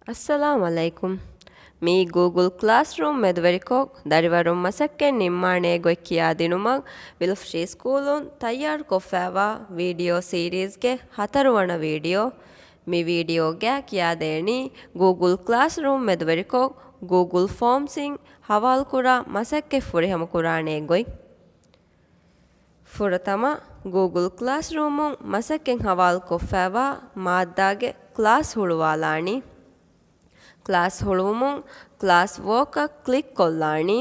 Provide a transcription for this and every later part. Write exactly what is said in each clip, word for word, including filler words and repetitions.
އައްސަލާމް ޢަލައިކުމް. މިއީ ގޫގުލް ކްލާސްރޫމް މެދުވެރިކޮށް، ދަރިވަރުން މަސައްކަތް ނިންމާނޭ ގޮތް ކިޔާދިނުމަށް ވިލުފްޝީ ސްކޫލުން ތައްޔާރުކޮށްފައިވާ ވީޑިއޯ ސީރީޒްގެ ހަތަރުވަނަ ވީޑިއޯ. މި ވީޑިއޯގައި ކިޔާދޭނީ ގޫގުލް ކްލާސްރޫމް މެދުވެރިކޮށް، ގޫގުލް ފޯމްސްއިން ހަވާލުކުރާ މަސައްކަތް ފުރިހަމަކުރާނޭ ގޮތް. ފުރަތަމަ، ގޫގުލް ކްލާސްރޫމުން މަސައްކަތް ހަވާލުކޮށްފައިވާ މާއްދާގެ ކްލާސް ހުޅުވާލާނީ. ކްލާސް ހުޅުވުމުން ކްލާސް ވޯކަށް ކްލިކް ކޮށްލާނީ.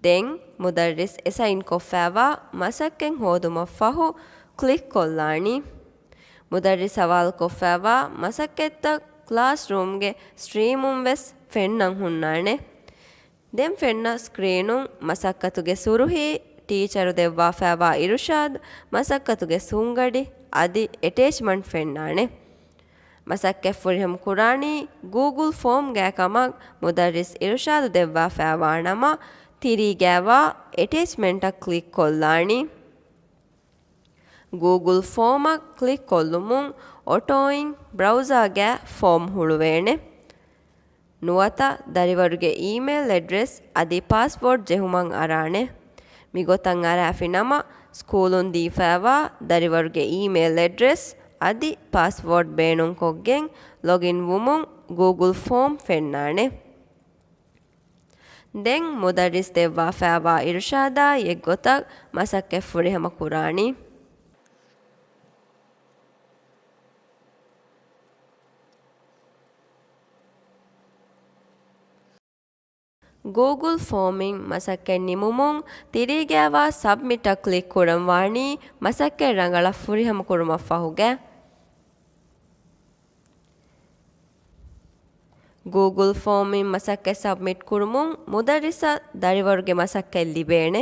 ދެން މުދައްރިސް އެސައިން ކޮށްފައިވާ މަސައްކަތް ހޯދުމަށްފަހު ކްލިކް ކޮށްލާނީ. މުދައްރިސް ހަވާލުކޮށްފައިވާ މަސައްކަތްތައް ކްލާސްރޫމްގެ ސްޓްރީމުން ވެސް ފެންނަން ހުންނާނެ. ދެން ފެންނަ ސްކްރީނުން މަސައްކަތުގެ ސުރުހީ، ޓީޗަރު ދެއްވާފައިވާ އިރުޝާދު، މަސައްކަތުގެ ސުންގަޑި އަދި އެޓޭޗްމަންޓް ފެންނާނެ. މަސައްކަތް ފުރިހަމަ ކުރާނީ ގޫގުލް ފޯމްގައި ކަމަށް މުދައްރިސް އިރުޝާދު ދެއްވާފައިވާ ނަމަ، ތިރީގައިވާ އެޓޭޗްމަންޓަށް ކްލިކް ކޮށްލާނީ. ގޫގުލް ފޯމަށް ކްލިކް ކޮށްލުމުން އޮޓޯއިން ބްރައުޒާގައި ފޯމް ހުޅުވޭނެ. ނުވަތަ ދަރިވަރުގެ އީމެއިލް އެޑްރެސް އަދި ޕާސްވޯޑް ޖެހުމަށް އަރާނެ. މިގޮތަށް އަރާފި ނަމަ، ސްކޫލުން ދީފައިވާ ދަރިވަރުގެ އީމެއިލް އެޑްރެސް އަދި ޕާސްވޯޑް ބޭނުންކޮށްގެން ލޮގިން ވުމުން ގޫގުލް ފޯމް ފެންނާނެ. ދެން މުދައްރިސް ދެއްވާފައިވާ އިރުޝާދާ އެއްގޮތަށް މަސައްކަތް ފުރިހަމަ ކުރާނީ. ގޫގުލް ފޯމްއިން މަސައްކަތް ނިމުމުން، ތިރީގައިވާ ސަބްމިޓަށް ކްލިކް ކުރަން ވާނީ މަސައްކަތް ރަނގަޅަށް ފުރިހަމަ ކުރުމަށްފަހުގަ. ގޫގުލް ފޯމްއިން މަސައްކަތް ސަބްމިޓް ކުރުމުން މުދައްރިސަށް ދަރިވަރުގެ މަސައްކަތް ލިބޭނެ.